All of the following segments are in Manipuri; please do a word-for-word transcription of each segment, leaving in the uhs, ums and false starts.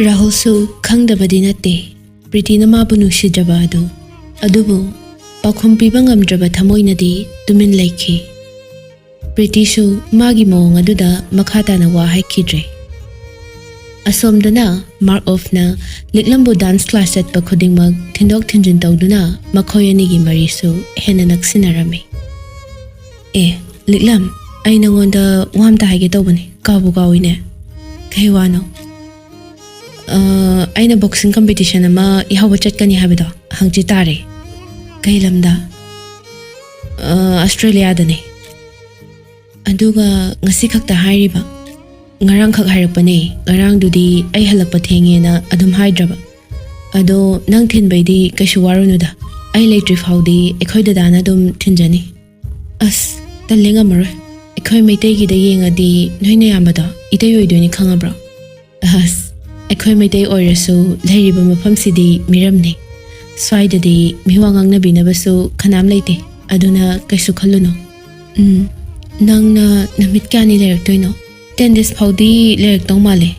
ꯔꯥꯍꯨꯜꯁꯨ ꯈꯪꯗꯕꯗꯤ ꯅꯠꯇꯦ ꯄ꯭ꯔꯤꯇꯤꯅ ꯃꯥꯕꯨ ꯅꯨꯡꯁꯤꯗ꯭ꯔꯕ ꯑꯗꯨ꯫ ꯑꯗꯨꯕꯨ ꯄꯥꯎꯈꯨꯝ ꯄꯤꯕ ꯉꯝꯗ꯭ꯔꯕ ꯊꯃꯣꯏꯅꯗꯤ ꯇꯨꯃꯤꯟ ꯂꯩꯈꯤ꯫ ꯄ꯭ꯔꯤꯇꯤꯁꯨ ꯃꯥꯒꯤ ꯃꯑꯣꯡ ꯑꯗꯨꯗ ꯃꯈꯥ ꯇꯥꯅ ꯋꯥ ꯍꯥꯏꯈꯤꯗ꯭ꯔꯦ꯫ ꯑꯁꯣꯝꯗꯅ ꯃꯥꯔꯛ ꯑꯣꯐꯅ ꯂꯤꯛꯂꯝꯕꯨ ꯗꯥꯟꯁ ꯀ꯭ꯂꯥꯁ ꯆꯠꯄ ꯈꯨꯗꯤꯡꯃꯛ ꯊꯤꯟꯗꯣꯛ ꯊꯤꯟꯖꯤꯟ ꯇꯧꯗꯨꯅ ꯃꯈꯣꯏ ꯑꯅꯤꯒꯤ ꯃꯔꯤꯁꯨ ꯍꯦꯟꯅ ꯅꯛꯁꯤꯟꯅꯔꯝꯃꯤ꯫ "ꯑꯦ, ꯂꯤꯛꯂꯝ, ꯑꯩ ꯅꯉꯣꯟꯗ ꯋꯥ ꯑꯝꯇ ꯍꯥꯏꯒꯦ ꯇꯧꯕꯅꯤ, ꯀꯥꯎꯕꯨ ꯀꯥꯎꯏꯅꯦ꯫" "ꯀꯩ ꯋꯥꯅꯣ?" "ꯑ, ꯑꯩꯅ ꯕꯣꯛꯁꯤꯡ ꯀꯝꯄꯤꯇꯤꯁꯟ ꯑꯃ ꯌꯥꯎꯕ ꯆꯠꯀꯅꯤ ꯍꯥꯏꯕꯗꯣ ꯍꯪꯆꯤꯠ ꯇꯥꯔꯦ꯫" "ꯀꯩ ꯂꯝꯗ?" "ꯑ, ꯑꯁꯇ꯭ꯔꯦꯂꯤꯌꯥꯗꯅꯦ꯫" "ꯑꯗꯨꯒ ꯉꯁꯤ ꯈꯛꯇ ꯍꯥꯏꯔꯤꯕ?" "ꯉꯔꯥꯡꯈꯛ ꯍꯥꯏꯔꯛꯄꯅꯦ꯫ ꯉꯔꯥꯡꯗꯨꯗꯤ ꯑꯩ ꯍꯜꯂꯛꯄ ꯊꯦꯡꯉꯦꯅ ꯑꯗꯨꯝ ꯍꯥꯏꯗ꯭ꯔꯕ꯫ ꯑꯗꯣ ꯅꯪ ꯊꯤꯟꯕꯩꯗꯤ ꯀꯩꯁꯨ ꯋꯥꯔꯨꯅꯨꯗ, ꯑꯩ ꯂꯩꯇ꯭ꯔꯤ ꯐꯥꯎꯗꯤ ꯑꯩꯈꯣꯏ ꯗꯗꯥꯅ ꯑꯗꯨꯝ ꯊꯤꯟꯖꯅꯤ꯫" "ꯑꯁ, ꯇꯜꯂꯦ, ꯉꯝꯃꯔꯣꯏ꯫ ꯑꯩꯈꯣꯏ ꯃꯩꯇꯩꯒꯤꯗ ꯌꯦꯡꯉꯗꯤ ꯅꯣꯏ ꯅꯌꯥꯝꯕꯗꯣ ꯏꯇꯩ ꯑꯣꯏꯗꯣꯏꯅꯤ, ꯈꯪꯉꯕ꯭ꯔꯣ?" "ꯑꯁ, ꯑꯩꯈꯣꯏ ꯃꯩꯇꯩ ꯑꯣꯏꯔꯁꯨ ꯂꯩꯔꯤꯕ ꯃꯐꯝꯁꯤꯗꯤ ꯃꯤꯔꯝꯅꯤ꯫ ꯁ꯭ꯋꯥꯏꯗꯗꯤ ꯃꯤꯋꯥ ꯉꯥꯡꯅꯕꯤꯅꯕꯁꯨ ꯀꯅꯥꯝ ꯂꯩꯇꯦ, ꯑꯗꯨꯅ ꯀꯩꯁꯨ ꯈꯜꯂꯨꯅꯨ꯫" "ꯎꯝ, ꯅꯪꯅ ꯅꯨꯃꯤꯠ ꯀꯌꯥꯅꯤ ꯂꯩꯔꯛꯇꯣꯏꯅꯣ?" "ꯇꯦꯟ ꯗꯦꯖ ꯐꯥꯎꯗꯤ ꯂꯩꯔꯛꯇꯧ ꯃꯥꯜꯂꯦ꯫"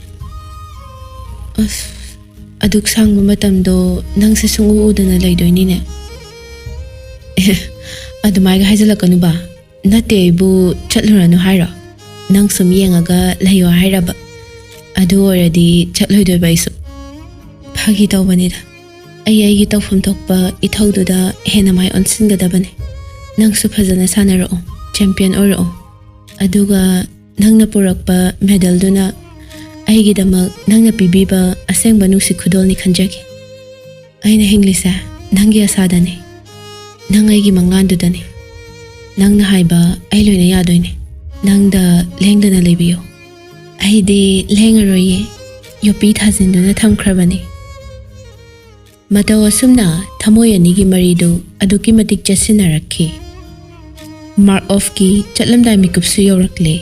"ꯑꯁ, ꯑꯗꯨꯛ ꯁꯥꯡꯕ ꯃꯇꯝꯗꯣ ꯅꯪꯁꯦ ꯁꯨꯡꯎ ꯎꯗꯅ ꯂꯩꯗꯣꯏꯅꯤꯅꯦ?" "ꯑꯦ, ꯑꯗꯨꯃꯥꯏꯒ ꯍꯥꯏꯖꯜꯂꯛꯀꯅꯨꯕ꯫ ꯅꯠꯇꯦ, ꯑꯩꯕꯨ ꯆꯠꯂꯨꯔꯅꯨ ꯍꯥꯏꯔꯣ? ꯅꯪ ꯁꯨꯝ ꯌꯦꯡꯉꯒ ꯂꯩꯌꯣ ꯍꯥꯏꯔꯕ? ꯑꯗꯨ ꯑꯣꯏꯔꯗꯤ ꯆꯠꯂꯣꯏꯗꯣꯏꯕ ꯑꯩꯁꯨ꯫ ꯐꯥꯒꯤ ꯇꯧꯕꯅꯤꯗ꯫ ꯑꯩ ꯑꯩꯒꯤ ꯇꯧꯐꯝ ꯊꯣꯛꯄ ꯏꯊꯧꯗꯨꯗ ꯍꯦꯟꯅ ꯃꯥꯏ ꯑꯣꯟꯁꯤꯟꯒꯗꯕꯅꯤ꯫ ꯅꯪꯁꯨ ꯐꯖꯅ ꯁꯥꯟꯅꯔꯛꯑꯣ, ꯆꯦꯝꯄꯤꯌꯟ ꯑꯣꯏꯔꯛꯑꯣ꯫ ꯑꯗꯨꯒ ꯅꯪꯅ ꯄꯨꯔꯛꯄ ꯃꯦꯗꯜꯗꯨꯅ ꯑꯩꯒꯤꯗꯃꯛ ꯅꯪꯅ ꯄꯤꯕꯤꯕ ꯑꯁꯦꯡꯕ ꯅꯨꯡꯁꯤ ꯈꯨꯗꯣꯜꯅꯤ ꯈꯟꯖꯒꯦ꯫ ꯑꯩꯅ ꯍꯤꯡꯂꯤꯁꯦ ꯅꯪꯒꯤ ꯑꯁꯥꯗꯅꯤ꯫ ꯅꯪ ꯑꯩꯒꯤ ꯃꯪꯂꯥꯟꯗꯨꯗꯅꯤ꯫ ꯅꯪꯅ ꯍꯥꯏꯕ ꯑꯩ ꯂꯣꯏꯅ ꯌꯥꯗꯣꯏꯅꯦ꯫ ꯅꯪꯗ ꯂꯦꯡꯗꯅ ꯂꯩꯕꯤꯌꯨ꯫" "ꯑꯩꯗꯤ ꯂꯦꯡꯉꯔꯣꯏꯌꯦ꯫" ꯌꯣꯠꯄꯤ ꯊꯥꯖꯤꯟꯗꯨꯅ ꯊꯝꯈ꯭ꯔꯕꯅꯤ꯫ ꯃꯇꯧ ꯑꯁꯨꯝꯅ ꯊꯃꯣꯏ ꯑꯅꯤꯒꯤ ꯃꯔꯤꯗꯨ ꯑꯗꯨꯛꯀꯤ ꯃꯇꯤꯛ ꯆꯦꯠꯁꯤꯟꯅꯔꯛꯈꯤ꯫ ꯃꯥꯔꯛ ꯑꯣꯐꯀꯤ ꯆꯠꯂꯝꯗꯥꯏ ꯃꯤꯀꯨꯞꯁꯨ ꯌꯧꯔꯛꯂꯦ꯫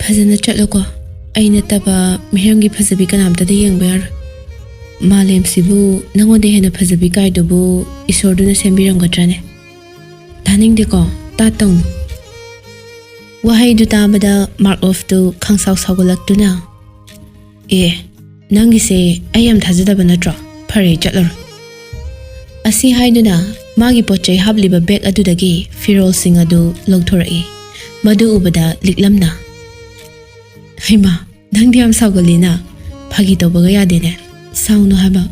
"ꯐꯖꯅ ꯆꯠꯂꯣꯀꯣ꯫ ꯑꯩ ꯅꯠꯇꯕ ꯃꯤꯔꯝꯒꯤ ꯐꯖꯕꯤ ꯀꯅꯥꯝꯇꯗ ꯌꯦꯡꯕ ꯌꯥꯔꯣꯏ꯫ ꯃꯥꯂꯦꯝꯁꯤꯕꯨ ꯅꯉꯣꯟꯗ ꯍꯦꯟꯅ ꯐꯖꯕꯤ ꯀꯥꯏꯗꯨꯕꯨ ꯏꯁꯣꯔꯗꯨꯅ ꯁꯦꯝꯕꯤꯔꯝꯒꯗ꯭ꯔꯅꯦ?" "ꯇꯥꯅꯤꯡꯗꯦꯀꯣ, ꯇꯥꯠ ꯇꯧꯅꯨ꯫" ꯋꯥꯍꯩꯗꯨ ꯇꯥꯕꯗ ꯃꯥꯔꯛ ꯑꯣꯐꯇꯨ ꯈꯪꯁꯥꯎ ꯁꯥꯎꯒꯠꯂꯛꯇꯨꯅ, "ꯑꯦ, "ꯅꯪꯒꯤꯁꯦ ꯑꯩ ꯌꯥꯝ ꯊꯥꯖꯗꯕ ꯅꯠꯇ꯭ꯔꯣ? ꯐꯔꯦ, ꯆꯠꯂꯔꯣ꯫" ꯑꯁꯤ ꯍꯥꯏꯗꯨꯅ ꯃꯥꯒꯤ ꯄꯣꯠ ꯆꯩ ꯍꯥꯞꯂꯤꯕ ꯕꯦꯒ ꯑꯗꯨꯗꯒꯤ ꯐꯤꯔꯣꯜꯁꯤꯡ ꯑꯗꯨ ꯂꯧꯊꯣꯔꯛꯏ꯫ ꯃꯗꯨ ꯎꯕꯗ ꯂꯤꯛꯂꯝꯅ, "ꯍꯩꯃꯥ, ꯅꯪꯗꯤ ꯌꯥꯝ ꯁꯥꯎꯒꯜꯂꯤꯅ꯫ ꯐꯥꯒꯤ ꯇꯧꯕꯒ ꯌꯥꯗꯦꯅꯦ꯫" "ꯁꯥꯎꯅꯨ ꯍꯥꯏꯕ,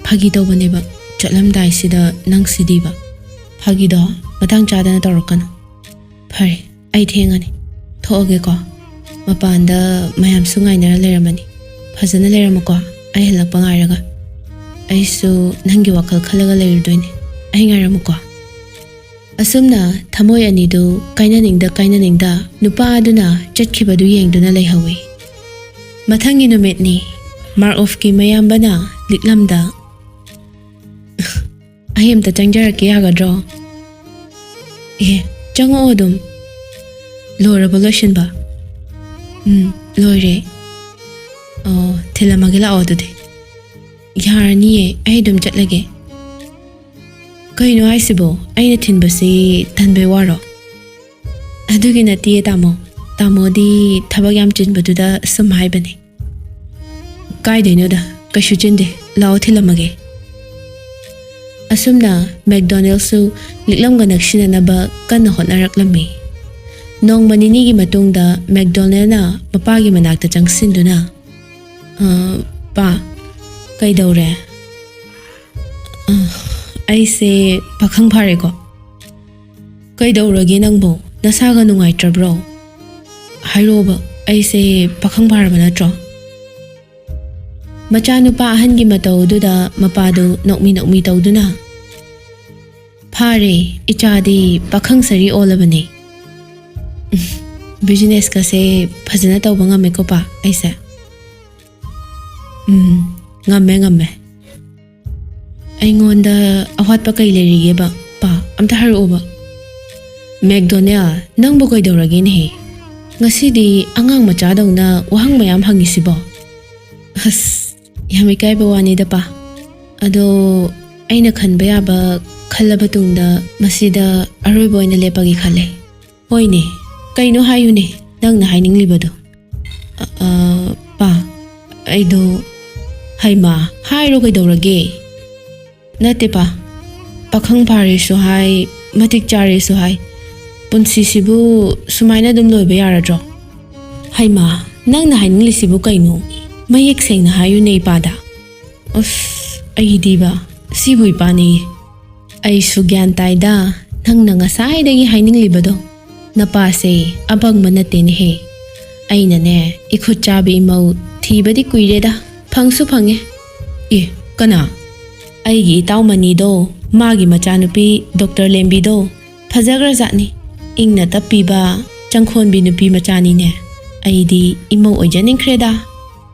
ꯐꯥꯒꯤ ꯇꯧꯕꯅꯦꯕ꯫ ꯆꯠꯂꯝꯗꯥꯏꯁꯤꯗ ꯅꯪ ꯁꯤꯗꯤꯕ꯫" "ꯐꯥꯒꯤꯗꯣ ꯃꯇꯥꯡ ꯆꯥꯗꯅ ꯇꯧꯔꯛꯀꯅꯨ꯫ ꯐꯔꯦ, ꯑꯩ ꯊꯦꯡꯉꯅꯤ, ꯊꯣꯛꯑꯒꯦꯀꯣ꯫ ꯃꯄꯥꯟꯗ ꯃꯌꯥꯝꯁꯨ ꯉꯥꯏꯅꯔ ꯂꯩꯔꯝꯃꯅꯤ꯫ ꯐꯖꯅ ꯂꯩꯔꯝꯃꯨꯀꯣ, ꯑꯩ ꯍꯜꯂꯛꯄ ꯉꯥꯏꯔꯒ꯫ ꯑꯩꯁꯨ ꯅꯪꯒꯤ ꯋꯥꯈꯜ ꯈꯜꯂꯒ ꯂꯩꯔꯨꯗꯣꯏꯅꯦ꯫ ꯑꯩ ꯉꯥꯏꯔꯝꯃꯨꯀꯣ꯫" ꯑꯁꯨꯝꯅ ꯊꯃꯣꯏ ꯑꯅꯤꯗꯨ ꯀꯥꯏꯅꯅꯤꯡꯗ ꯀꯥꯏꯅꯅꯤꯡꯗ ꯅꯨꯄꯥ ꯑꯗꯨꯅ ꯆꯠꯈꯤꯕꯗꯨ ꯌꯦꯡꯗꯨꯅ ꯂꯩꯍꯧꯏ꯫ ꯃꯊꯪꯒꯤ ꯅꯨꯃꯤꯠꯅꯤ꯫ ꯃꯥꯔꯑꯣꯐꯀꯤ ꯃꯌꯥꯝꯕꯅ ꯂꯤꯛꯂꯝꯗ, "ꯑꯩ ꯑꯝꯇ ꯆꯪꯖꯔꯛꯀꯦ, ꯌꯥꯒꯗ꯭ꯔꯣ?" "ꯑꯦ, ꯆꯪꯉꯛꯑꯣ ꯑꯗꯨꯝ꯫ ꯂꯣꯏꯔꯕꯣ ꯂꯣꯏꯁꯤꯟꯕ?" "ꯎꯝ, ꯂꯣꯏꯔꯦ꯫" "ꯑꯣ, ꯊꯤꯜꯂꯝꯃꯒꯦ ꯂꯥꯛꯑꯣ ꯑꯗꯨꯗꯤ꯫" "ꯌꯥꯔꯅꯤꯌꯦ, ꯑꯩ ꯑꯗꯨꯝ ꯆꯠꯂꯒꯦ꯫" "ꯀꯩꯅꯣ ꯍꯥꯏꯁꯤꯕꯣ? ꯑꯩꯅ ꯊꯤꯟꯕꯁꯤ ꯇꯟꯕꯩ ꯋꯥꯔꯣ?" "ꯑꯗꯨꯒꯤ ꯅꯠꯇꯤꯌꯦ, ꯇꯥꯃꯣ꯫ ꯇꯥꯃꯣꯗꯤ ꯊꯕꯛ ꯌꯥꯝ ꯆꯤꯟꯕꯗꯨꯗ ꯁꯨꯝ ꯍꯥꯏꯕꯅꯦ꯫" "ꯀꯥꯏꯗꯩꯅꯣꯗ, ꯀꯩꯁꯨ ꯆꯤꯟꯗꯦ꯫ ꯂꯥꯛꯑꯣ, ꯊꯤꯜꯂꯝꯃꯒꯦ꯫" ꯑꯁꯨꯝꯅ ꯃꯦꯛꯗꯣꯅꯦꯜꯁꯨ ꯂꯤꯛꯂꯝꯒ ꯅꯛꯁꯤꯟꯅꯅꯕ ꯀꯟꯅ ꯍꯣꯠꯅꯔꯛꯂꯝꯃꯤ꯫ ꯅꯣꯡꯃ ꯅꯤꯅꯤꯒꯤ ꯃꯇꯨꯡꯗ ꯃꯦꯛꯗꯣꯅꯦꯜꯅ ꯃꯄꯥꯒꯤ ꯃꯅꯥꯛꯇ ꯆꯪꯁꯤꯟꯗꯨꯅ, "ꯑ, ꯄꯥ, ꯀꯩꯗꯧꯔꯦ?" "ꯑ, ꯑꯩꯁꯦ ꯄꯥꯈꯪ ꯐꯥꯔꯦꯀꯣ꯫" "ꯀꯩꯗꯧꯔꯒꯦ ꯅꯪꯕꯣ? ꯅꯁꯥꯒ ꯅꯨꯡꯉꯥꯏꯇ꯭ꯔꯕ꯭ꯔꯣ? ꯍꯥꯏꯔꯛꯑꯣꯕ, ꯑꯩꯁꯦ ꯄꯥꯈꯪ ꯐꯥꯔꯕ ꯅꯠꯇ꯭ꯔꯣ?" ꯃꯆꯥꯅꯨꯄꯥ ꯑꯍꯟꯒꯤ ꯃꯇꯧꯗꯨꯗ ꯃꯄꯥꯗꯨ ꯅꯣꯛꯃꯤ ꯅꯣꯛꯃꯤ ꯇꯧꯗꯨꯅ, "ꯐꯥꯔꯦ, ꯏꯆꯥꯗꯤ ꯄꯥꯈꯪ ꯁꯔꯤ ꯑꯣꯜꯂꯕꯅꯦ꯫ ꯕꯤꯖꯤꯅꯦꯁꯀꯁꯦ ꯐꯖꯅ ꯇꯧꯕ ꯉꯝꯃꯦꯀꯣ ꯄꯥ, ꯑꯩꯁꯦ?" "ꯎꯝ, ꯉꯝꯃꯦ, ꯉꯝꯃꯦ꯫" "ꯑꯩꯉꯣꯟꯗ ꯑꯋꯥꯠꯄ ꯀꯩ ꯂꯩꯔꯤꯒꯦꯕ, ꯄꯥ? ꯑꯝꯇ ꯍꯥꯏꯔꯛꯑꯣꯕ꯫" "ꯃꯦꯛꯗꯣꯅꯦꯜ, ꯅꯪꯕꯨ ꯀꯩꯗꯧꯔꯒꯦꯅꯦꯍꯦ? ꯉꯁꯤꯗꯤ ꯑꯉꯥꯡ ꯃꯆꯥꯗꯧꯅ ꯋꯥꯍꯪ ꯃꯌꯥꯝ ꯍꯪꯉꯤꯁꯤꯕꯣ?" "ꯑꯁ, ꯌꯥꯝ ꯏꯀꯥꯏꯕ ꯋꯥꯅꯤꯗ, ꯄꯥ꯫ ꯑꯗꯣ ꯑꯩꯅ ꯈꯟꯕ ꯌꯥꯕ ꯈꯜꯂꯕ ꯇꯨꯡꯗ ꯃꯁꯤꯗ ꯑꯔꯣꯏꯕ ꯑꯣꯏꯅ ꯂꯦꯞꯄꯒꯦ ꯈꯜꯂꯦ꯫" "ꯍꯣꯏꯅꯦ, ꯀꯩꯅꯣ ꯍꯥꯏꯌꯨꯅꯦ, ꯅꯪꯅ ꯍꯥꯏꯅꯤꯡꯂꯤꯕꯗꯣ?" "ꯑ, ꯑ, ꯄꯥ, ꯑꯩꯗꯣ ꯍꯩꯃꯥ, ꯍꯥꯏꯔꯣ ꯀꯩꯗꯧꯔꯒꯦ? ꯅꯠꯇꯦ ꯄꯥ, ꯄꯥꯈꯪ ꯐꯥꯔꯦꯁꯨ ꯍꯥꯏ, ꯃꯇꯤꯛ ꯆꯥꯔꯦꯁꯨ ꯍꯥꯏ꯫ ꯄꯨꯟꯁꯤꯁꯤꯕꯨ ꯁꯨꯃꯥꯏꯅ ꯑꯗꯨꯝ ꯂꯣꯏꯕ ꯌꯥꯔꯗ꯭ꯔꯣ? ꯍꯩꯃꯥ, ꯅꯪꯅ ꯍꯥꯏꯅꯤꯡꯂꯤꯁꯤꯕꯨ ꯀꯩꯅꯣ? ꯃꯌꯦꯛ ꯁꯦꯡꯅ ꯍꯥꯏꯌꯨꯅꯦ ꯏꯄꯥꯗ꯫ ꯑꯁ, ꯑꯩꯗꯤꯕ, ꯁꯤꯕꯨ ꯏꯄꯥꯅꯦꯌꯦ꯫ ꯑꯩꯁꯨ ꯒ꯭ꯌꯥꯟ ꯇꯥꯏꯗ, ꯅꯪꯅ ꯉꯁꯥꯏꯗꯒꯤ ꯍꯥꯏꯅꯤꯡꯂꯤꯕꯗꯣ꯫ ꯅꯄꯥꯁꯦ ꯑꯄꯪꯕ ꯅꯠꯇꯦꯅꯦꯍꯦ꯫ ꯑꯩꯅꯅꯦ, ꯏꯈꯨꯠ ꯆꯥꯕꯤ ꯏꯃꯧ ꯊꯤꯕꯗꯤ ꯀꯨꯏꯔꯦꯗ, ꯐꯪꯁꯨ ꯐꯪꯉꯦ꯫ ꯑꯦ, ꯀꯅꯥ? ꯑꯩꯒꯤ ꯏꯇꯥꯎ ꯃꯅꯤꯗꯣ, ꯃꯥꯒꯤ ꯃꯆꯥꯅꯨꯄꯤ ꯗꯣꯛꯇꯔ ꯂꯦꯝꯕꯤꯗꯣ꯫ ꯐꯖꯈ꯭ꯔꯖꯥꯠꯅꯤ꯫ ꯏꯪꯅ ꯇꯞꯄꯤꯕ ꯆꯪꯈꯣꯟꯕꯤ ꯅꯨꯄꯤ ꯃꯆꯥꯅꯤꯅꯦ꯫ ꯑꯩꯗꯤ ꯏꯃꯧ ꯑꯣꯏꯖꯅꯤꯡꯈ꯭ꯔꯦꯗ꯫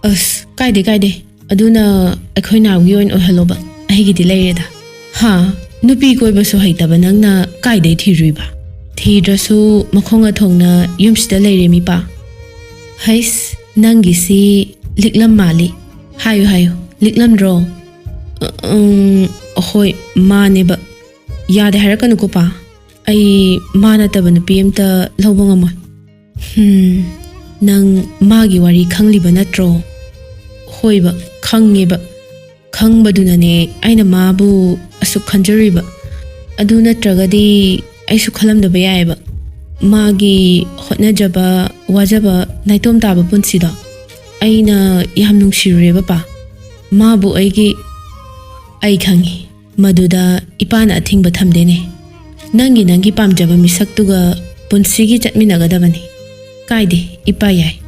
ꯑꯁ, ꯀꯥꯏꯗꯦ, ꯀꯥꯏꯗꯦ꯫ ꯑꯗꯨꯅ ꯑꯩꯈꯣꯏ ꯅꯥꯎꯒꯤ ꯑꯣꯏꯅ ꯑꯣꯏꯍꯜꯂꯣꯕ꯫ ꯑꯩꯒꯤꯗꯤ ꯂꯩꯔꯦꯗ꯫ ꯍꯥ? ꯅꯨꯄꯤ ꯀꯣꯏꯕꯁꯨ ꯍꯩꯇꯕ ꯅꯪꯅ ꯀꯥꯏꯗꯩ ꯊꯤꯔꯨꯏꯕ? ꯊꯤꯗ꯭ꯔꯁꯨ ꯃꯈꯣꯡ ꯑꯊꯣꯡꯅ ꯌꯨꯝꯁꯤꯗ ꯂꯩꯔꯦ ꯃꯤꯄꯥ꯫ ꯍꯩꯁ, ꯅꯪꯒꯤꯁꯤ ꯂꯤꯛꯂꯝ ꯃꯥꯜꯂꯤ꯫ ꯍꯥꯏꯌꯨ, ꯍꯥꯏꯌꯨ, ꯂꯤꯛꯂꯝꯗ꯭ꯔꯣ? ꯑ, ꯎꯝ, ꯍꯣꯏ, ꯃꯥꯅꯦꯕ꯫ ꯌꯥꯗꯦ ꯍꯥꯏꯔꯛꯀꯅꯨꯀꯣ ꯄꯥ꯫ ꯑꯩ ꯃꯥ ꯅꯠꯇꯕ ꯅꯨꯄꯤ ꯑꯝꯇ ꯂꯧꯕ ꯉꯝꯃꯣꯏ꯫ ꯍꯝ, ꯅꯪ ꯃꯥꯒꯤ ꯋꯥꯔꯤ ꯈꯪꯂꯤꯕ ꯅꯠꯇ꯭ꯔꯣ? ꯍꯣꯏꯕ, ꯈꯪꯉꯦꯕ꯫ ꯈꯪꯕꯗꯨꯅꯅꯦ ꯑꯩꯅ ꯃꯥꯕꯨ ꯑꯁꯨꯛ ꯈꯟꯖꯔꯨꯏꯕ꯫ ꯑꯗꯨ ꯅꯠꯇ꯭ꯔꯒꯗꯤ ꯑꯩꯁꯨ ꯈꯜꯂꯝꯗꯕ ꯌꯥꯏꯑꯕ꯫ ꯃꯥꯒꯤ ꯍꯣꯠꯅꯖꯕ, ꯋꯥꯖꯕ, ꯅꯥꯏꯇꯣꯝ ꯇꯥꯕ ꯄꯨꯟꯁꯤꯗꯣ ꯑꯩꯅ ꯌꯥꯝ ꯅꯨꯡꯁꯤꯔꯨꯔꯦꯕ ꯄꯥ꯫ ꯃꯥꯕꯨ ꯑꯩꯒꯤ, ꯑꯩ ꯈꯪꯉꯤ꯫ ꯃꯗꯨꯗ ꯏꯄꯥꯅ ꯑꯊꯤꯡꯕ ꯊꯝꯗꯦꯅꯦ꯫ ꯅꯪꯒꯤ, ꯅꯪꯒꯤ ꯄꯥꯝꯖꯕ ꯃꯤꯁꯛꯇꯨꯒ ꯄꯨꯟꯁꯤꯒꯤ ꯆꯠꯃꯤꯟꯅꯒꯗꯕꯅꯤ꯫ ꯀꯥꯏꯗꯦ, ꯏꯄꯥ ꯌꯥꯏ꯫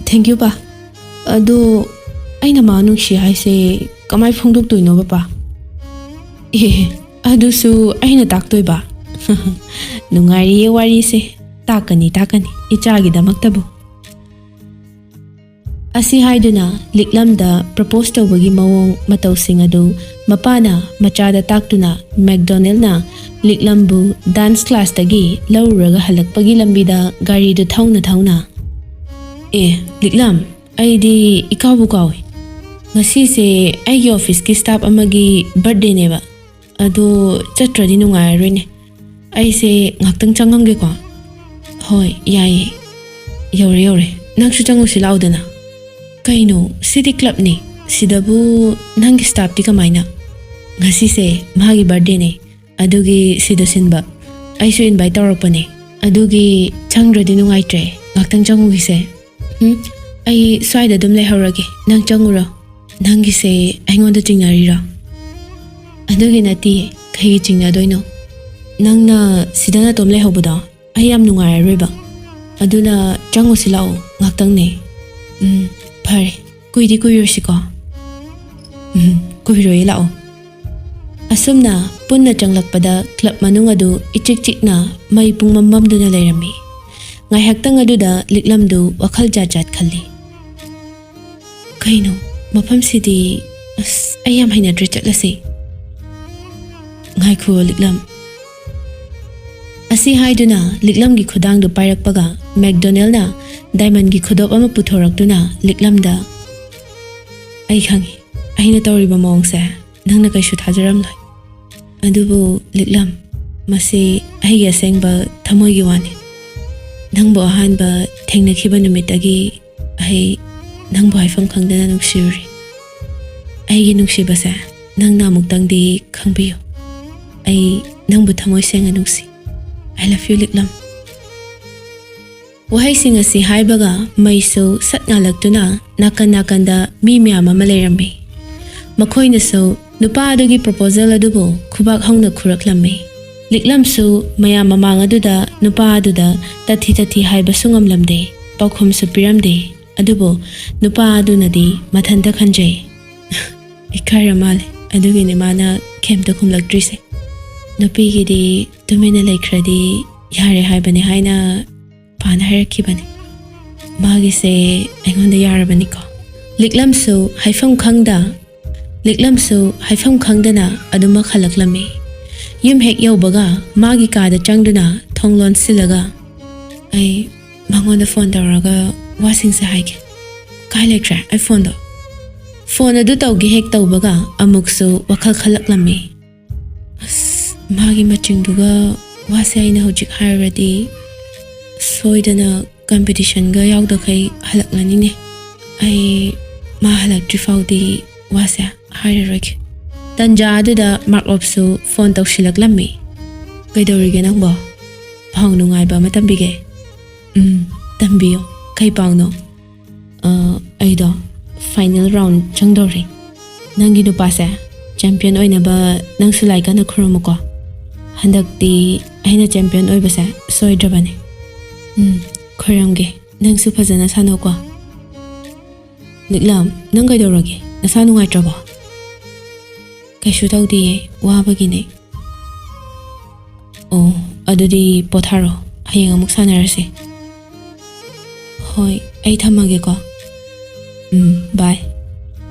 Thank you, ꯄꯥ꯫ ꯑꯗꯣ ꯑꯩꯅ ꯃꯥ ꯅꯨꯡꯁꯤ ꯍꯥꯏꯁꯦ ꯀꯃꯥꯏ ꯐꯣꯡꯗꯣꯛꯇꯣꯏꯅꯣꯕ, ꯄꯥ? ꯑꯦ, ꯑꯗꯨꯁꯨ ꯑꯩꯅ ꯇꯥꯛꯇꯣꯏꯕ? ꯅꯨꯡꯉꯥꯏꯔꯤꯌꯦ ꯋꯥꯔꯤꯁꯦ꯫ ꯇꯥꯛꯀꯅꯤ, ꯇꯥꯛꯀꯅꯤ, ꯏꯆꯥꯒꯤꯗꯃꯛꯇꯕꯨ꯫ ꯑꯁꯤ ꯍꯥꯏꯗꯨꯅ ꯂꯤꯛꯂꯝꯗ propose ꯇꯧꯕꯒꯤ ꯃꯑꯣꯡ ꯃꯇꯧꯁꯤꯡ ꯑꯗꯨ ꯃꯄꯥꯅ ꯃꯆꯥꯗ ꯇꯥꯛꯇꯨꯅ ꯃꯦꯛꯗꯣꯅꯦꯜꯅ ꯂꯤꯛꯂꯝꯕꯨ dance classꯇꯒꯤ ꯂꯧꯔꯨꯔꯒ ꯍꯜꯂꯛꯄꯒꯤ ꯂꯝꯕꯤꯗ ꯒꯥꯔꯤꯗꯨ ꯊꯧꯅ ꯊꯧꯅ, "ꯑꯦ, ꯂꯤꯛꯂꯝ, ꯑꯩꯗꯤ ꯏꯀꯥꯎꯕꯨ ꯀꯥꯎꯏ꯫ ꯉꯁꯤꯁꯦ ꯑꯩꯒꯤ officeꯀꯤ staff ꯑꯃꯒꯤ birthdayꯅꯦꯕ꯫ ꯑꯗꯣ ꯆꯠꯇ꯭ꯔꯗꯤ ꯅꯨꯡꯉꯥꯏꯔꯔꯣꯏꯅꯦ꯫ ꯑꯩꯁꯦ ꯉꯥꯛꯇꯪ ꯆꯪꯉꯝꯒꯦꯀꯣ?" "ꯍꯣꯏ, ꯌꯥꯏꯌꯦ꯫ ꯌꯧꯔꯦ, ꯌꯧꯔꯦ꯫ ꯅꯪꯁꯨ ꯆꯪꯉꯨꯁꯤ ꯂꯥꯎꯗꯅ꯫" "ꯀꯩꯅꯣ? ꯁꯤꯗꯤ clubꯅꯤ꯫ ꯁꯤꯗꯕꯨ ꯅꯪꯒꯤ staffꯇꯤ ꯀꯃꯥꯏꯅ? ꯉꯁꯤꯁꯦ ꯃꯥꯒꯤ birthdayꯅꯦ, ꯑꯗꯨꯒꯤ ꯁꯤꯗ ꯁꯤꯟꯕ꯫ ꯑꯩꯁꯨ invite ꯇꯧꯔꯛꯄꯅꯦ, ꯑꯗꯨꯒꯤ ꯆꯪꯗ꯭ꯔꯗꯤ ꯅꯨꯡꯉꯥꯏꯇ꯭ꯔꯦ꯫ ꯉꯥꯛꯇꯪ ꯆꯪꯉꯨꯈꯤꯁꯦ꯫ ꯎꯝ, ꯑꯩ ꯁ꯭ꯋꯥꯏꯗ ꯑꯗꯨꯝ ꯂꯩꯍꯧꯔꯒꯦ, ꯅꯪ ꯆꯪꯉꯨꯔꯣ꯫ ꯅꯪꯒꯤꯁꯦ ꯑꯩꯉꯣꯟꯗ ꯆꯤꯡꯅꯔꯤꯔꯣ? ꯑꯗꯨꯒꯤ ꯅꯠꯇꯤꯌꯦ, ꯀꯩꯒꯤ ꯆꯤꯡꯅꯗꯣꯏꯅꯣ? ꯅꯪꯅ ꯁꯤꯗ ꯅꯇꯣꯝ ꯂꯩꯍꯧꯕꯗꯣ ꯑꯩ ꯌꯥꯝ ꯅꯨꯡꯉꯥꯏꯔꯔꯣꯏꯕ꯫ ꯑꯗꯨꯅ ꯆꯪꯉꯨꯁꯤ ꯂꯥꯛꯑꯣ, ꯉꯥꯛꯇꯪꯅꯦ꯫ ꯎꯝ, ꯐꯔꯦ, ꯀꯨꯏꯗꯤ ꯀꯨꯏꯔꯣꯏꯁꯤꯀꯣ꯫ ꯎꯝ, ꯀꯨꯏꯔꯣꯏꯌꯦ, ꯂꯥꯛꯑꯣ꯫ ꯑꯁꯨꯝꯅ ꯄꯨꯟꯅ ꯆꯪꯂꯛꯄꯗ club ꯃꯅꯨꯡ ꯑꯗꯨ ꯏꯆꯤꯛ ꯆꯤꯛꯅ ꯃꯩ ꯄꯨꯡꯃꯝ ꯃꯝꯗꯨꯅ ꯂꯩꯔꯝꯃꯤ꯫ ꯉꯥꯏꯍꯥꯛꯇꯪ ꯑꯗꯨꯗ ꯂꯤꯛꯂꯝꯗꯨ ꯋꯥꯈꯜ ꯖꯥꯠ ꯖꯥꯠ ꯈꯜꯂꯤ꯫ ꯀꯩꯅꯣ, ꯃꯐꯝꯁꯤꯗꯤ, ꯑꯁ, ꯑꯩ ꯌꯥꯝ ꯍꯩꯅꯗ꯭ꯔꯦ, ꯆꯠꯂꯁꯤ꯫ ꯉꯥꯏꯈꯨꯑꯣ, ꯂꯤꯛꯂꯝ꯫ ꯑꯁꯤ ꯍꯥꯏꯗꯨꯅ ꯂꯤꯛꯂꯝꯒꯤ ꯈꯨꯗꯥꯡꯗꯨ ꯄꯥꯏꯔꯛꯄꯒ ꯃꯦꯛꯗꯣꯅꯦꯜꯅ diamondꯒꯤ ꯈꯨꯗꯣꯞ ꯑꯃ ꯄꯨꯊꯣꯔꯛꯇꯨꯅ ꯂꯤꯛꯂꯝꯗ, "ꯑꯩ ꯈꯪꯏ, ꯑꯩꯅ ꯇꯧꯔꯤꯕ ꯃꯑꯣꯡꯁꯦ ꯅꯪꯅ ꯀꯩꯁꯨ ꯊꯥꯖꯔꯝꯂꯣꯏ꯫ ꯑꯗꯨꯕꯨ ꯂꯤꯛꯂꯝ, ꯃꯁꯤ ꯑꯩꯒꯤ ꯑꯁꯦꯡꯕ ꯊꯃꯣꯏꯒꯤ ꯋꯥꯅꯤ꯫ ꯅꯪꯕꯨ ꯑꯍꯥꯟꯕ ꯊꯦꯡꯅꯈꯤꯕ ꯅꯨꯃꯤꯠꯇꯒꯤ ꯑꯩ ꯅꯪꯕꯨ ꯍꯥꯏꯐꯝ ꯈꯪꯗꯅ ꯅꯨꯡꯁꯤꯔꯨꯔꯦ꯫ ꯑꯩꯒꯤ ꯅꯨꯡꯁꯤꯕꯁꯦ ꯅꯪꯅ ꯑꯃꯨꯛꯇꯪꯗꯤ ꯈꯪꯕꯤꯌꯨ꯫ ꯑꯩ ꯅꯪꯕꯨ ꯊꯃꯣꯏ ꯁꯦꯡꯅ ꯅꯨꯡꯁꯤ꯫ I love you, ꯂꯤꯛꯂꯝ꯫" ꯋꯥꯍꯩꯁꯤꯡ ꯑꯁꯤ ꯍꯥꯏꯕꯒ ꯃꯩꯁꯨ ꯁꯠ ꯉꯥꯜꯂꯛꯇꯨꯅ ꯅꯥꯀꯟ ꯅꯥꯀꯟꯗ ꯃꯤ ꯃꯌꯥꯝ ꯑꯃ ꯂꯩꯔꯝꯃꯤ꯫ ꯃꯈꯣꯏꯅꯁꯨ ꯅꯨꯄꯥ ꯑꯗꯨꯒꯤ proposal ꯑꯗꯨꯕꯨ ꯈꯨꯕꯥꯛ ꯍꯧꯅ ꯈꯨꯔꯛꯂꯝꯃꯤ꯫ ꯂꯤꯛꯂꯝꯁꯨ ꯃꯌꯥꯝ ꯃꯃꯥꯡ ꯑꯗꯨꯗ ꯅꯨꯄꯥ ꯑꯗꯨꯗ ꯇꯊꯤ ꯇꯊꯤ ꯍꯥꯏꯕꯁꯨ ꯉꯝꯂꯝꯗꯦ, ꯄꯥꯎꯈꯨꯝꯁꯨ ꯄꯤꯔꯝꯗꯦ꯫ ꯑꯗꯨꯕꯨ ꯅꯨꯄꯥ ꯑꯗꯨꯅꯗꯤ ꯃꯊꯟꯇ ꯈꯟꯖꯩ, "ꯏꯀꯥꯏꯔ ꯃꯥꯜꯂꯦ, ꯑꯗꯨꯒꯤꯅꯤ ꯃꯥꯅ ꯀꯩꯝꯇ ꯈꯨꯝꯂꯛꯇ꯭ꯔꯤꯁꯦ꯫ ꯅꯨꯄꯤꯒꯤꯗꯤ ꯇꯨꯃꯤꯟꯅ ꯂꯩꯈ꯭ꯔꯗꯤ ꯌꯥꯔꯦ ꯍꯥꯏꯕꯅꯤ" ꯍꯥꯏꯅ ꯄꯥꯅ ꯍꯥꯏꯔꯛꯈꯤꯕꯅꯤ꯫ ꯃꯥꯒꯤꯁꯦ ꯑꯩꯉꯣꯟꯗ ꯌꯥꯔꯕꯅꯤꯀꯣ꯫ ꯂꯤꯛꯂꯝꯁꯨ ꯍꯥꯏꯐꯝ ꯈꯪꯗ, ꯂꯤꯛꯂꯝꯁꯨ ꯍꯥꯏꯐꯝ ꯈꯪꯗꯅ ꯑꯗꯨꯃꯛ ꯍꯜꯂꯛꯂꯝꯃꯤ꯫ ꯌꯨꯝ ꯍꯦꯛ ꯌꯧꯕꯒ ꯃꯥꯒꯤ ꯀꯥꯗ ꯆꯪꯗꯨꯅ ꯊꯣꯡ ꯂꯣꯟꯁꯤꯜꯂꯒ, "ꯑꯩ ꯃꯉꯣꯟꯗ phone ꯇꯧꯔꯒ ꯋꯥꯁꯤꯡꯁꯦ ꯍꯥꯏꯒꯦ꯫" "ꯀꯥꯏ ꯂꯩꯈ꯭ꯔꯦ ꯑꯩ phoneꯗꯣ?" Phone ꯑꯗꯨ ꯇꯧꯒꯦ ꯍꯦꯛ ꯇꯧꯕꯒ ꯑꯃꯨꯛꯁꯨ ꯋꯥꯈꯜ ꯈꯜꯂꯛꯂꯝꯃꯤ꯫ "ꯑꯁ, ꯃꯥꯒꯤ ꯃꯆꯤꯡꯗꯨꯒ ꯋꯥꯁꯦ ꯑꯩꯅ ꯍꯧꯖꯤꯛ ꯍꯥꯏꯔꯨꯔꯗꯤ ꯁꯣꯏꯗꯅ competitionꯒ ꯌꯥꯎꯗꯈꯩ ꯍꯜꯂꯛꯂꯅꯤꯅꯦ꯫ ꯑꯩ ꯃꯥ ꯍꯜꯂꯛꯇ꯭ꯔꯤ ꯐꯥꯎꯗꯤ ꯋꯥꯁꯦ ꯍꯥꯏꯔꯔꯣꯏꯒꯦ꯫ ꯇꯟꯖꯥ ꯑꯗꯨꯗ ꯃꯥꯔꯀꯣꯞꯁꯨ ꯐꯣꯟ ꯇꯧꯁꯤꯜꯂꯛꯂꯝꯃꯤ꯫ "ꯀꯩꯗꯧꯔꯤꯒꯦ ꯅꯪꯕꯣ? ꯄꯥꯎ ꯅꯨꯡꯉꯥꯏꯕ ꯑꯃ ꯇꯝꯕꯤꯒꯦ꯫" "ꯎꯝ, ꯇꯝꯕꯤꯌꯨ꯫ ꯀꯩ ꯄꯥꯎꯅꯣ?" "ꯑ, ꯑꯩꯗꯣ ꯐꯥꯏꯅꯦꯜ ꯔꯥꯎꯟ ꯆꯪꯗꯧꯔꯦ꯫ ꯅꯪꯒꯤ ꯅꯨꯄꯥꯁꯦ ꯆꯦꯝꯄꯤꯌꯟ ꯑꯣꯏꯅꯕ ꯅꯪꯁꯨ ꯂꯥꯏ ꯀꯟꯅ ꯈꯨꯔꯨꯝꯃꯨꯀꯣ꯫ ꯍꯟꯗꯛꯇꯤ ꯑꯩꯅ ꯆꯦꯝꯄꯤꯌꯟ ꯑꯣꯏꯕꯁꯦ ꯁꯣꯏꯗ꯭ꯔꯕꯅꯦ꯫" "ꯎꯝ, ꯈꯨꯔꯨꯝꯒꯦ꯫ ꯅꯪꯁꯨ ꯐꯖꯅ ꯁꯥꯟꯅꯧꯀꯣ꯫" "ꯂꯤꯛꯂꯝ, ꯅꯪ ꯀꯩꯗꯧꯔꯒꯦ? ꯅꯁꯥ ꯅꯨꯡꯉꯥꯏꯇ꯭ꯔꯕꯣ?" "ꯀꯩꯁꯨ ꯇꯧꯗꯤꯌꯦ, ꯋꯥꯕꯒꯤꯅꯦ꯫" "ꯑꯣ, ꯑꯗꯨꯗꯤ ꯄꯣꯊꯥꯔꯣ, ꯍꯌꯦꯡ ꯑꯃꯨꯛ ꯁꯥꯟꯅꯔꯁꯦ꯫" "ꯍꯣꯏ, ꯑꯩ ꯊꯝꯃꯒꯦꯀꯣ꯫" "ꯎꯝ, ꯕꯥꯏ꯫"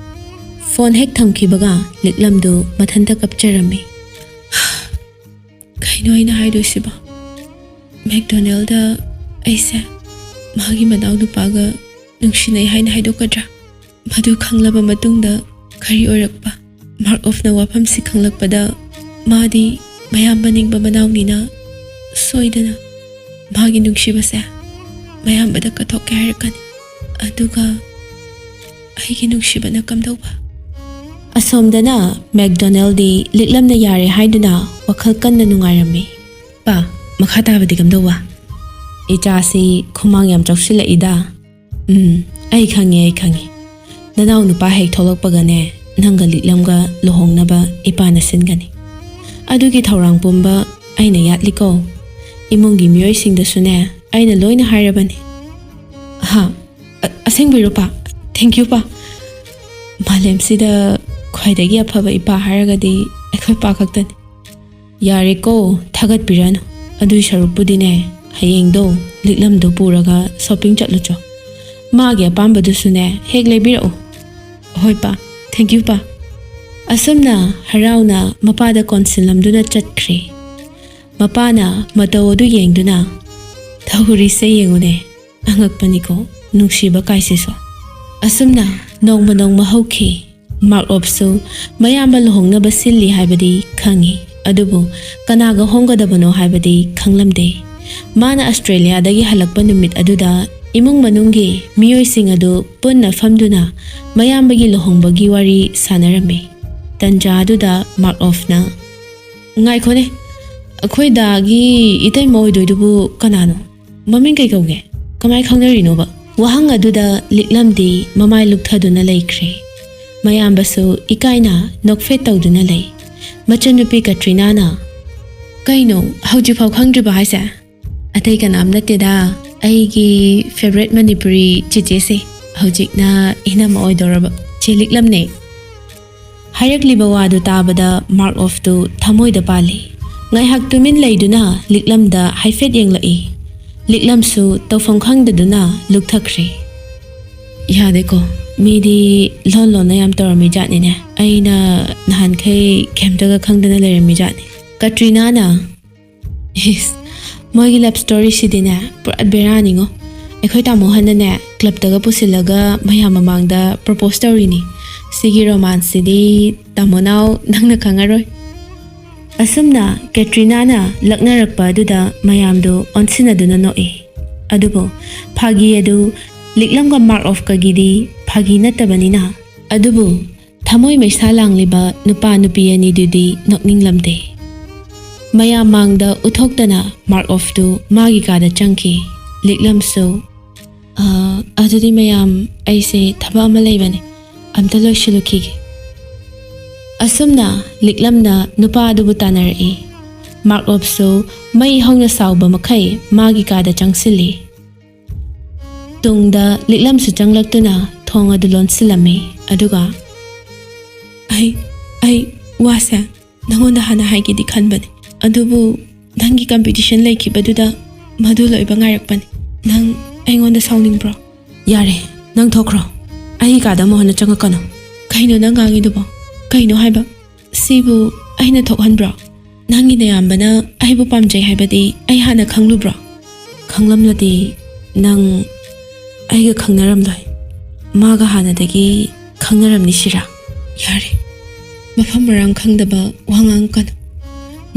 ꯐꯣꯟ ꯍꯦꯛ ꯊꯝꯈꯤꯕꯒ ꯂꯤꯛꯂꯝꯗꯨ ꯃꯊꯟꯇ ꯀꯞꯆꯔꯝꯃꯤ꯫ ꯀꯩꯅꯣ ꯑꯩꯅ ꯍꯥꯏꯗꯣꯏꯁꯤꯕꯣ? ꯃꯦꯛꯗꯣꯅꯦꯜꯗ ꯑꯩꯁꯦ ꯃꯥꯒꯤ ꯃꯅꯥꯎꯅꯨꯄꯥꯒ ꯅꯨꯡꯁꯤꯅꯩ ꯍꯥꯏꯅ ꯍꯥꯏꯗꯣꯛꯀꯗ꯭ꯔꯥ? ꯃꯗꯨ ꯈꯪꯂꯕ ꯃꯇꯨꯡꯗ ꯀꯔꯤ ꯑꯣꯏꯔꯛꯄ? ꯃꯥꯔꯀꯣꯞꯅ ꯋꯥꯐꯝꯁꯤ ꯈꯪꯂꯛꯄꯗ, ꯃꯥꯗꯤ ꯃꯌꯥꯝꯕ ꯅꯤꯡꯕ ꯃꯅꯥꯎꯅꯤꯅ ꯁꯣꯏꯗꯅ ꯃꯥꯒꯤ ꯅꯨꯡꯁꯤꯕꯁꯦ ꯃꯌꯥꯝꯕꯗ ꯀꯠꯊꯣꯛꯀꯦ ꯍꯥꯏꯔꯛꯀꯅꯤ꯫ ꯑꯗꯨꯒ ꯑꯩꯒꯤ ꯅꯨꯡꯁꯤꯕꯅ ꯀꯝꯗꯧꯕ? ꯑꯁꯣꯝꯗꯅ ꯃꯦꯛꯗꯣꯅꯦꯜꯗꯤ ꯂꯤꯛꯂꯝꯅ ꯌꯥꯔꯦ ꯍꯥꯏꯗꯨꯅ ꯋꯥꯈꯜ ꯀꯟꯅ ꯅꯨꯡꯉꯥꯏꯔꯝꯃꯤ꯫ "ꯄꯥ, ꯃꯈꯥ ꯇꯥꯕꯗꯤ ꯀꯝꯗꯧꯕ? ꯏꯆꯥꯁꯤ ꯈꯨꯃꯥꯡ ꯌꯥꯝ ꯆꯥꯎꯁꯤꯜꯂꯛꯏꯗ꯫" "ꯎꯝ, ꯑꯩ ꯈꯪꯉꯦ, ꯑꯩ ꯈꯪꯉꯦ꯫ ꯅꯅꯥꯎ ꯅꯨꯄꯥ ꯍꯦꯛ ꯊꯣꯛꯂꯛꯄꯒꯅꯦ, ꯅꯪꯒ ꯂꯤꯛꯂꯝꯒ ꯂꯨꯍꯣꯡꯅꯕ ꯏꯄꯥꯅ ꯁꯤꯟꯒꯅꯤ꯫ ꯑꯗꯨꯒꯤ ꯊꯧꯔꯥꯡ ꯄꯨꯝꯕ ꯑꯩꯅ ꯌꯥꯠꯂꯤꯀꯣ꯫ ꯏꯃꯨꯡꯒꯤ ꯃꯤꯑꯣꯏꯁꯤꯡꯗꯁꯨꯅꯦ ꯑꯩꯅ ꯂꯣꯏꯅ ꯍꯥꯏꯔꯕꯅꯤ꯫" "ꯍꯥ? ꯑ-, ꯑꯁꯦꯡꯕꯩꯔꯣ, ꯄꯥ? Thank you, ꯄꯥ꯫ ꯃꯥꯂꯦꯝꯁꯤꯗ ꯈ꯭ꯋꯥꯏꯗꯒꯤ ꯑꯐꯕ ꯏꯄꯥ ꯍꯥꯏꯔꯒꯗꯤ ꯑꯩꯈꯣꯏ ꯄꯥ ꯈꯛꯇꯅꯤ꯫" "ꯌꯥꯔꯦꯀꯣ, ꯊꯥꯒꯠꯄꯤꯔꯅꯨ꯫ ꯑꯗꯨꯏ ꯁꯔꯨꯛꯄꯨꯗꯤꯅꯦ, ꯍꯌꯦꯡꯗꯣ ꯂꯤꯛꯂꯝꯗꯣ ꯄꯨꯔꯒ ꯁꯣꯄꯤꯡ ꯆꯠꯂꯨꯆꯣ꯫ ꯃꯥꯒꯤ ꯑꯄꯥꯝꯕꯗꯨꯁꯨꯅꯦ ꯍꯦꯛ ꯂꯩꯕꯤꯔꯛꯎ꯫" "ꯍꯣꯏ, ꯄꯥ꯫ Thank you, ꯄꯥ꯫" ꯑꯁꯨꯝꯅ ꯍꯔꯥꯎꯅ ꯃꯄꯥꯗ ꯀꯣꯟꯁꯤꯜꯂꯝꯗꯨꯅ ꯆꯠꯈ꯭ꯔꯦ꯫ ꯃꯄꯥꯅ ꯃꯇꯧ ꯑꯗꯨ ꯌꯦꯡꯗꯨꯅ, "ꯇꯧꯔꯤꯁꯦ ꯌꯦꯡꯉꯨꯅꯦ, ꯑꯉꯛꯄꯅꯤꯀꯣ, ꯅꯨꯡꯁꯤꯕ ꯀꯥꯏꯁꯤꯁꯨ꯫" ꯑꯁꯨꯝꯅ ꯅꯣꯡꯃ ꯅꯣꯡꯃ ꯍꯧꯈꯤ꯫ ꯃꯥꯔꯀꯣꯞꯁꯨ ꯃꯌꯥꯝꯕ ꯂꯨꯍꯣꯡꯅꯕ ꯁꯤꯜꯂꯤ ꯍꯥꯏꯕꯗꯤ ꯈꯪꯉꯤ, ꯑꯗꯨꯕꯨ ꯀꯅꯥꯒ ꯍꯣꯡꯒꯗꯕꯅꯣ ꯍꯥꯏꯕꯗꯤ ꯈꯪꯂꯝꯗꯦ꯫ ꯃꯥꯅ ꯑꯁꯇ꯭ꯔꯦꯂꯤꯌꯥꯗꯒꯤ ꯍꯜꯂꯛꯄ ꯅꯨꯃꯤꯠ ꯑꯗꯨꯗ ꯏꯃꯨꯡ ꯃꯅꯨꯡꯒꯤ ꯃꯤꯑꯣꯏꯁꯤꯡ ꯑꯗꯨ ꯄꯨꯟꯅ ꯐꯝꯗꯨꯅ ꯃꯌꯥꯝꯕꯒꯤ ꯂꯨꯍꯣꯡꯕꯒꯤ ꯋꯥꯔꯤ ꯁꯥꯟꯅꯔꯝꯃꯤ꯫ ꯇꯟꯖꯥ ꯑꯗꯨꯗ ꯃꯥꯔꯛ ꯑꯣꯐꯅ, "ꯉꯥꯏꯈꯣꯅꯦ, ꯑꯩꯈꯣꯏ ꯗꯥꯒꯤ ꯏꯇꯩꯃ ꯑꯣꯏꯗꯣꯏꯗꯨꯕꯨ ꯀꯅꯥꯅꯣ? ꯃꯃꯤꯡ ꯀꯩ ꯀꯧꯒꯦ? ꯀꯃꯥꯏ ꯈꯪꯅꯔꯤꯅꯣꯕ?" ꯋꯥꯍꯪ ꯑꯗꯨꯗ ꯂꯤꯛꯂꯝꯗꯤ ꯃꯃꯥꯏ ꯂꯨꯞꯊꯗꯨꯅ ꯂꯩꯈ꯭ꯔꯦ꯫ ꯃꯌꯥꯝꯕꯁꯨ ꯏꯀꯥꯏꯅ ꯅꯣꯛꯐꯦꯠ ꯇꯧꯗꯨꯅ ꯂꯩ꯫ ꯃꯆꯟꯅꯨꯄꯤ ꯀꯇ꯭ꯔꯤꯅꯥꯅ, "ꯀꯩꯅꯣ, ꯍꯧꯖꯤꯛꯐꯥꯎ ꯈꯪꯗ꯭ꯔꯤꯕ ꯍꯥꯏꯁꯦ?" "ꯑꯇꯩ ꯀꯅꯥꯝ ꯅꯠꯇꯦꯗ, ꯑꯩꯒꯤ ꯐꯦꯚꯔꯦꯠ ꯃꯅꯤꯄꯨꯔꯤ ꯆꯦꯆꯦꯁꯦ, ꯍꯧꯖꯤꯛꯅ ꯏꯅꯝꯃ ꯑꯣꯏꯗꯧꯔꯕ ꯆꯦ ꯂꯤꯛꯂꯝꯅꯦ꯫" ꯍꯥꯏꯔꯛꯂꯤꯕ ꯋꯥꯗꯨ ꯇꯥꯕꯗ ꯃꯥꯔꯛ ꯑꯣꯐꯇꯨ ꯊꯃꯣꯏꯗ ꯄꯥꯜꯂꯤ꯫ ꯉꯥꯏꯍꯥꯛ ꯇꯨꯃꯤꯟ ꯂꯩꯗꯨꯅ ꯂꯤꯛꯂꯝꯗ ꯍꯥꯏꯐꯦꯠ ꯌꯦꯡꯂꯛꯏ꯫ ꯂꯤꯛꯂꯝꯁꯨ ꯇꯧꯐꯝ ꯈꯪꯗꯗꯨꯅ ꯂꯨꯛꯊꯈ꯭ꯔꯦ꯫ "ꯌꯥꯗꯦꯀꯣ, ꯃꯤꯗꯤ ꯂꯣꯟ ꯂꯣꯟꯅ ꯌꯥꯝ ꯇꯧꯔꯝꯃꯤ ꯖꯥꯠꯅꯤꯅꯦ꯫ ꯑꯩꯅ ꯅꯍꯥꯟꯈꯩ ꯀꯩꯝꯇꯒ ꯈꯪꯗꯅ ꯂꯩꯔꯝꯃꯤ ꯖꯥꯠꯅꯤ꯫" ꯀꯇ꯭ꯔꯤꯅꯥꯅ, "ꯏꯁ, ꯃꯣꯏꯒꯤ ꯂꯞ ꯁ꯭ꯇꯣꯔꯤꯁꯤꯗꯤꯅꯦ, ꯄꯨꯔꯥ ꯕꯦꯔꯥꯅꯤꯉꯣ꯫ ꯑꯩꯈꯣꯏ ꯇꯥꯃꯣ ꯍꯟꯅꯅꯦ, ꯀ꯭ꯂꯕꯇꯒ ꯄꯨꯁꯤꯜꯂꯒ ꯃꯌꯥꯝ ꯃꯃꯥꯡꯗ ꯄ꯭ꯔꯣꯄꯣꯁ ꯇꯧꯔꯤꯅꯤ꯫ ꯁꯤꯒꯤ ꯔꯣꯃꯥꯟꯁꯁꯤꯗꯤ ꯇꯥꯃꯣꯅꯥꯎ ꯅꯪꯅ ꯈꯪꯉꯔꯣꯏ꯫" ꯑꯁꯨꯝꯅ ꯀꯦꯇ꯭ꯔꯤꯅꯥꯅ ꯂꯛꯅꯔꯛꯄ ꯑꯗꯨꯗ ꯃꯌꯥꯝꯗꯨ ꯑꯣꯟꯁꯤꯟꯅꯗꯨꯅ ꯅꯣꯛꯏ꯫ ꯑꯗꯨꯕꯨ ꯐꯥꯒꯤ ꯑꯗꯨ ꯂꯤꯛꯂꯝꯒ ꯃꯥꯔꯛ ꯑꯣꯐꯀꯒꯤꯗꯤ ꯐꯥꯒꯤ ꯅꯠꯇꯕꯅꯤꯅ꯫ ꯑꯗꯨꯕꯨ ꯊꯃꯣꯏ ꯃꯩꯁꯥ ꯂꯥꯡꯂꯤꯕ ꯅꯨꯄꯥ ꯅꯨꯄꯤ ꯑꯅꯤꯗꯨꯗꯤ ꯅꯣꯛꯅꯤꯡꯂꯝꯗꯦ꯫ ꯃꯌꯥꯝ ꯃꯥꯡꯗ ꯎꯠꯊꯣꯛꯇꯅ ꯃꯥꯔꯛ ꯑꯣꯐꯇꯨ ꯃꯥꯒꯤ ꯀꯥꯗ ꯆꯪꯈꯤ꯫ ꯂꯤꯛꯂꯝꯁꯨ, "ꯑ, ꯑꯗꯨꯗꯤ ꯃꯌꯥꯝ, ꯑꯩꯁꯦ ꯊꯕꯛ ꯑꯃ ꯂꯩꯕꯅꯦ, ꯑꯝꯇ ꯂꯣꯏꯁꯤꯜꯂꯨꯈꯤꯒꯦ꯫" ꯑꯁꯨꯝꯅ ꯂꯤꯛꯂꯝꯅ ꯅꯨꯄꯥ ꯑꯗꯨꯕꯨ ꯇꯥꯟꯅꯔꯛꯏ꯫ ꯃꯥꯔꯛ ꯑꯣꯐꯁꯨ ꯃꯩ ꯍꯧꯅ ꯁꯥꯎꯕ ꯃꯈꯩ ꯃꯥꯒꯤ ꯀꯥꯗ ꯆꯪꯁꯤꯜꯂꯤ꯫ ꯇꯨꯡꯗ ꯂꯤꯛꯂꯝꯁꯨ ꯆꯪꯂꯛꯇꯨꯅ ꯊꯣꯡ ꯑꯗꯨ ꯂꯣꯟꯁꯤꯜꯂꯝꯃꯤ꯫ ꯑꯗꯨꯒ, "ꯑꯩ, ꯑꯩ ꯋꯥꯁꯦ ꯅꯪꯉꯣꯟꯗ ꯍꯥꯟꯅ ꯍꯥꯏꯒꯦꯗꯤ ꯈꯟꯕꯅꯦ, ꯑꯗꯨꯕꯨ ꯅꯪꯒꯤ ꯀꯝꯄꯤꯇꯤꯁꯟ ꯂꯩꯈꯤꯕꯗꯨꯗ ꯃꯗꯨ ꯂꯣꯏꯕ ꯉꯥꯏꯔꯛꯄꯅꯦ꯫ ꯅꯪ ꯑꯩꯉꯣꯟꯗ ꯁꯥꯎꯅꯤꯡꯕ꯭ꯔꯣ?" "ꯌꯥꯔꯦ, ꯅꯪ ꯊꯣꯛꯈ꯭ꯔꯣ꯫ ꯑꯩꯒꯤ ꯀꯥꯗ ꯑꯃꯨꯛ ꯍꯟꯅ ꯆꯪꯉꯛꯀꯅꯨ꯫" "ꯀꯩꯅꯣ ꯅꯪ ꯉꯥꯡꯉꯤꯗꯨꯕꯣ? ꯀꯩꯅꯣ ꯍꯥꯏꯕ? ꯁꯤꯕꯨ ꯑꯩꯅ ꯊꯣꯛꯍꯟꯕ꯭ꯔꯣ? ꯅꯪꯒꯤ ꯅꯌꯥꯝꯕꯅ ꯑꯩꯕꯨ ꯄꯥꯝꯖꯩ ꯍꯥꯏꯕꯗꯤ ꯑꯩ ꯍꯥꯟꯅ ꯈꯪꯂꯨꯕ꯭ꯔꯣ? ꯈꯪꯂꯝꯂꯗꯤ ꯅꯪ ꯑꯩꯒ ꯈꯪꯅꯔꯝꯂꯣꯏ꯫ ꯃꯥꯒ ꯍꯥꯟꯅꯗꯒꯤ ꯈꯪꯅꯔꯝꯅꯤ ꯁꯤꯔꯥ?" "ꯌꯥꯔꯦ, ꯃꯐꯝ ꯃꯔꯥꯡ ꯈꯪꯗꯕ ꯋꯥ ꯉꯥꯡꯉꯛꯀꯅꯨ꯫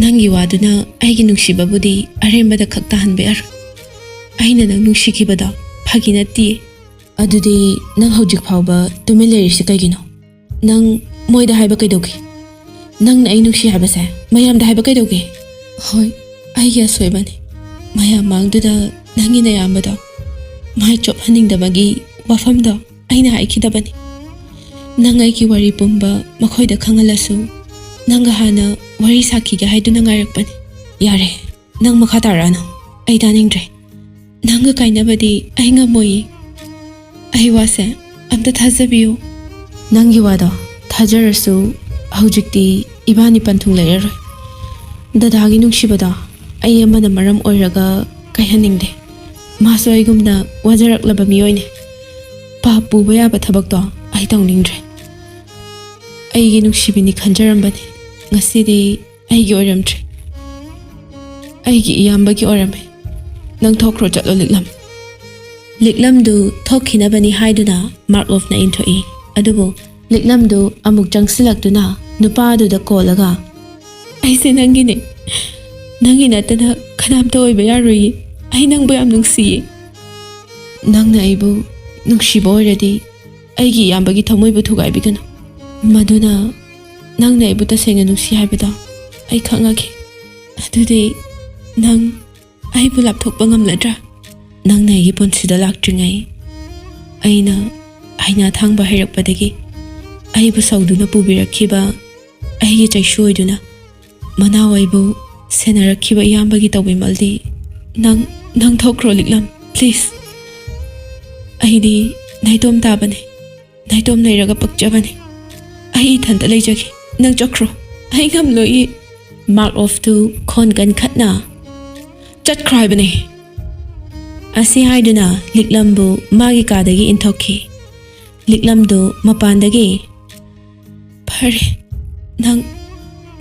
ꯅꯪꯒꯤ ꯋꯥꯗꯨꯅ ꯑꯩꯒꯤ ꯅꯨꯡꯁꯤꯕꯕꯨꯗꯤ ꯑꯔꯦꯝꯕꯗ ꯈꯛ ꯇꯥꯍꯟꯕ ꯌꯥꯔꯣꯏ꯫ ꯑꯩꯅ ꯅꯪ ꯅꯨꯡꯁꯤꯈꯤꯕꯗꯣ ꯐꯥꯒꯤ ꯅꯠꯇꯤꯌꯦ꯫ ꯑꯗꯨꯗꯤ ꯅꯪ ꯍꯧꯖꯤꯛ ꯐꯥꯎꯕ ꯇꯨꯃꯤꯟ ꯂꯩꯔꯤꯁꯤ ꯀꯩꯒꯤꯅꯣ? ꯅꯪ ꯃꯣꯏꯗ ꯍꯥꯏꯕ ꯀꯩꯗꯧꯒꯦ? ꯅꯪꯅ ꯑꯩ ꯅꯨꯡꯁꯤ ꯍꯥꯏꯕꯁꯦ ꯃꯌꯥꯝꯗ ꯍꯥꯏꯕ ꯀꯩꯗꯧꯒꯦ? ꯍꯣꯏ, ꯑꯩꯒꯤ ꯑꯁꯣꯏꯕꯅꯤ꯫ ꯃꯌꯥꯝ ꯃꯥꯡꯗꯨꯗ ꯅꯪꯒꯤ ꯅꯌꯥꯝꯕꯗꯣ ꯃꯥꯏ ꯆꯣꯞꯍꯟꯅꯤꯡꯗꯕꯒꯤ ꯋꯥꯐꯝꯗꯣ ꯑꯩꯅ ꯍꯥꯏꯈꯤꯗꯕꯅꯤ꯫ ꯅꯪ ꯑꯩꯒꯤ ꯋꯥꯔꯤ ꯄꯨꯝꯕ ꯃꯈꯣꯏꯗ ꯈꯪꯍꯜꯂꯁꯨ, ꯅꯪꯒ ꯍꯥꯟꯅ ꯋꯥꯔꯤ ꯁꯥꯈꯤꯒꯦ ꯍꯥꯏꯗꯨꯅ ꯉꯥꯏꯔꯛꯄꯅꯤ꯫ ꯌꯥꯔꯦ, ꯅꯪ ꯃꯈꯥ ꯇꯥꯔꯛꯑꯅꯨ꯫ ꯑꯩ ꯇꯥꯅꯤꯡꯗ꯭ꯔꯦ꯫ ꯅꯪꯒ ꯀꯥꯏꯅꯕꯗꯤ ꯑꯩ ꯉꯝꯃꯣꯏꯌꯦ꯫ ꯑꯩ ꯋꯥꯁꯦ ꯑꯝꯇ ꯊꯥꯖꯕꯤꯌꯨ꯫ ꯅꯪꯒꯤ ꯋꯥꯗꯣ ꯊꯥꯖꯔꯁꯨ, ꯍꯧꯖꯤꯛꯇꯤ ꯏꯕꯥꯅꯤ ꯄꯟꯊꯨꯡ ꯂꯩꯔꯔꯣꯏ꯫ ꯗꯗꯥꯒꯤ ꯅꯨꯡꯁꯤꯕꯗꯣ ꯑꯩ ꯑꯃꯅ ꯃꯔꯝ ꯑꯣꯏꯔꯒ ꯀꯥꯏꯍꯟꯅꯤꯡꯗꯦ꯫ ꯃꯥꯁꯨ ꯑꯩꯒꯨꯝꯅ ꯋꯥꯖꯔꯛꯂꯕ ꯃꯤꯑꯣꯏꯅꯤ꯫ ꯄꯥꯞ ꯄꯨꯕ ꯌꯥꯕ ꯊꯕꯛꯇꯣ ꯑꯩ ꯇꯧꯅꯤꯡꯗ꯭ꯔꯦ꯫ ꯑꯩꯒꯤ ꯅꯨꯡꯁꯤꯕꯤꯅꯤ ꯈꯟꯖꯔꯝꯕꯅꯤ, ꯉꯁꯤꯗꯤ ꯑꯩꯒꯤ ꯑꯣꯏꯔꯝꯗ꯭ꯔꯦ꯫ ꯑꯩꯒꯤ ꯏꯌꯥꯝꯕꯒꯤ ꯑꯣꯏꯔꯝꯃꯦ꯫ ꯅꯪ ꯊꯣꯛꯈ꯭ꯔꯣ ꯆꯠꯂꯣ, ꯂꯤꯛꯂꯝ꯫ ꯂꯤꯛꯂꯝꯗꯨ ꯊꯣꯛꯈꯤꯅꯕꯅꯤ ꯍꯥꯏꯗꯨꯅ ꯃꯥꯔꯀꯣꯐꯅ ꯏꯟꯊꯣꯛꯏ꯫ ꯑꯗꯨꯕꯨ ꯂꯤꯛꯂꯝꯗꯨ ꯑꯃꯨꯛ ꯆꯪꯁꯤꯜꯂꯛꯇꯨꯅ ꯅꯨꯄꯥ ꯑꯗꯨꯗ ꯀꯣꯜꯂꯒ, "ꯑꯩꯁꯦ ꯅꯪꯒꯤꯅꯦ꯫ ꯅꯪꯒꯤ ꯅꯠꯇꯅ ꯀꯅꯥꯝꯇ ꯑꯣꯏꯕ ꯌꯥꯔꯣꯏꯌꯦ꯫ ꯑꯩ ꯅꯪꯕꯨ ꯌꯥꯝ ꯅꯨꯡꯁꯤꯌꯦ꯫ ꯅꯪꯅ ꯑꯩꯕꯨ ꯅꯨꯡꯁꯤꯕ ꯑꯣꯏꯔꯗꯤ ꯑꯩꯒꯤ ꯏꯌꯥꯝꯕꯒꯤ ꯊꯃꯣꯏꯕꯨ ꯊꯨꯒꯥꯏꯕꯤꯒꯅꯨ꯫ ꯃꯗꯨꯅ ꯅꯪꯅ ꯑꯩꯕꯨ ꯇꯁꯦꯡꯅ ꯅꯨꯡꯁꯤ ꯍꯥꯏꯕꯗꯣ ꯑꯩ ꯈꯪꯉꯒꯦ꯫ ꯑꯗꯨꯗꯤ ꯅꯪ ꯑꯩꯕꯨ ꯂꯥꯞꯊꯣꯛꯄ ꯉꯝꯂꯗ꯭ꯔꯥ?" "ꯅꯪꯅ ꯑꯩꯒꯤ ꯄꯨꯟꯁꯤꯗ ꯂꯥꯛꯇ꯭ꯔꯤꯉꯩ, ꯑꯩꯅ ꯍꯩꯅꯥ ꯊꯥꯡꯕ ꯍꯩꯔꯛꯄꯗꯒꯤ ꯑꯩꯕꯨ ꯁꯧꯗꯨꯅ ꯄꯨꯕꯤꯔꯛꯈꯤꯕ ꯑꯩꯒꯤ ꯆꯩꯁꯨ ꯑꯣꯏꯗꯨꯅ ꯃꯅꯥꯎ ꯑꯩꯕꯨ ꯁꯦꯟꯅꯔꯛꯈꯤꯕ ꯏꯌꯥꯝꯕꯒꯤ ꯇꯧꯕꯤꯃꯜꯗꯤ ꯅꯪ, ꯅꯪ ꯊꯣꯛꯈ꯭ꯔꯣ ꯂꯤꯛꯂꯝ, please꯫ ꯑꯩꯗꯤ ꯅꯥꯏꯇꯣꯝ ꯇꯥꯕꯅꯦ, ꯅꯥꯏꯇꯣꯝ ꯂꯩꯔꯒ ꯄꯛꯆꯕꯅꯦ꯫ ꯑꯩ ꯏꯊꯟꯇ ꯂꯩꯖꯒꯦ, ꯅꯪ ꯆꯠꯈ꯭ꯔꯣ, ꯑꯩ ꯉꯝꯂꯣꯏꯌꯦ꯫" ꯃꯥꯔꯀꯣꯐꯇꯨ ꯈꯣꯟ ꯀꯟꯈꯠꯅ, "ꯆꯠꯈ꯭ꯔꯣ ꯍꯥꯏꯕꯅꯦ!" ꯑꯁꯤ ꯍꯥꯏꯗꯨꯅ ꯂꯤꯛꯂꯝꯕꯨ ꯃꯥꯒꯤ ꯀꯥꯗꯒꯤ ꯏꯟꯊꯣꯛꯈꯤ꯫ ꯂꯤꯛꯂꯝꯗꯨ ꯃꯄꯥꯟꯗꯒꯤ, "ꯐꯔꯦ, ꯅꯪ,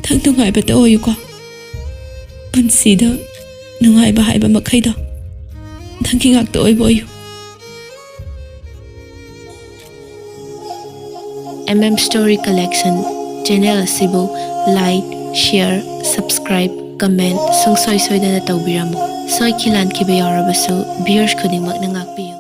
ꯅꯪ ꯅꯨꯡꯉꯥꯏꯕꯇ ꯑꯣꯏꯌꯨꯀꯣ꯫ ꯄꯨꯟꯁꯤꯗ ꯅꯨꯡꯉꯥꯏꯕ ꯍꯥꯏꯕ ꯃꯈꯩꯗꯣ ꯅꯪꯒꯤ ꯉꯥꯛꯇ ꯑꯣꯏꯕ ꯑꯣꯏꯌꯨ꯫" M M Story Collection channel ꯑꯁꯤꯕꯨ like, share, subscribe, comment ꯁꯨꯡꯁꯣꯏ ꯁꯣꯏꯗꯅ ꯇꯧꯕꯤꯔꯝꯃꯨ꯫ ꯁꯣꯏꯈꯤ ꯂꯥꯟꯈꯤꯕ ꯌꯥꯎꯔꯕꯁꯨ viewers ꯈꯨꯗꯤꯡꯃꯛꯅ ꯉꯥꯛꯄꯤꯌꯨ꯫